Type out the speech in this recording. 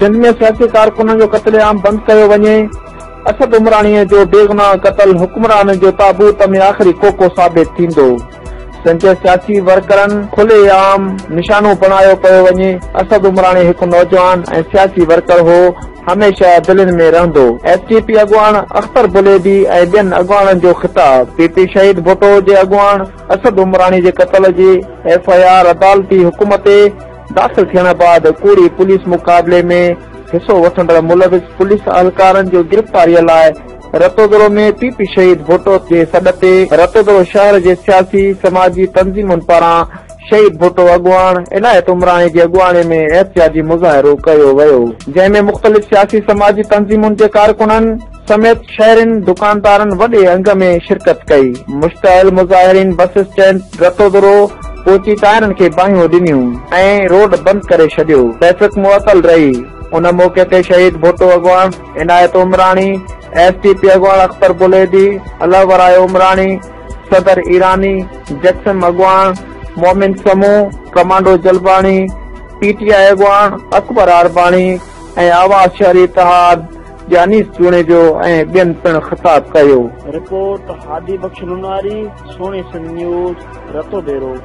سنڌ ۾ سياسي ڪارڪنن جو قتل عام بند ڪيو وڃي، اسد عمراڻي جو بيگناهه قتل حڪمرانن جو تابوت ۾ آخري ڪوڪو ثابت ٿيندو. سنڌ جي سياسي ورڪرن کلي عام نشانو بڻايو پيو وڃي، اسد عمراڻي هڪ نوجوان ۽ سياسي ورڪر هو، هميشه دلين ۾ رهندو. ايس ٽي پي اڳواڻ اختر بليدي ۽ ٻين اڳواڻن جو خطاب. پي پي شهيد ڀٽو جي اڳواڻ اسد عمراڻي جي قتل جي ايف I R عدالتي حڪم تي داخل ٿيڻ بعد ڪوڙي پوليس مقابلي ۾ حصو وٺندڙ ملوث پوليس اهلڪارن جو گرفتاري لاء رتودڙو ۾ پي پي شهيد ڀٽو جي سڏ تي رتودڙو شهر جي سياسي سماجي تنظيمن پاران شهيد ڀٽو اڳواڻ عنايت عمراڻي جي اڳواڻي ۾ احتجاجي مظاهرو ڪيو ويو جنهن ۾ مختلف سياسي سماجي تنظيمن جي ڪارڪنن سميت شهرين، دڪاندارن وڏي انگ ۾ شرڪت ڪئي. مشتعل مظاهرين بس اسٽينڊ رتودڙو پهچي ٽائرن کي باهيون ڏنيون ۽ روڊ بند ڪري ڇڏيو، ٽريفڪ معطل رهي. ان موقعي تي شهيد ڀٽو اڳواڻ عنايت عمراڻي، ايس ٽي پي اڳواڻ اختر بليدي، الله ورايو عمراڻي، صدر ايراني، جيڪسم اڳواڻ Momin Samoon, commando Jalbani, P T I اڳواڻ اڪبر عارباڻي ۽ آواز شهري اتحاد جي انيس جوڻيجو ۽ ٻين پڻ خطاب ڪيو. رپورٽ، هادي بخش لوناري، سهڻي سنڌ نيوز، رتوديرو.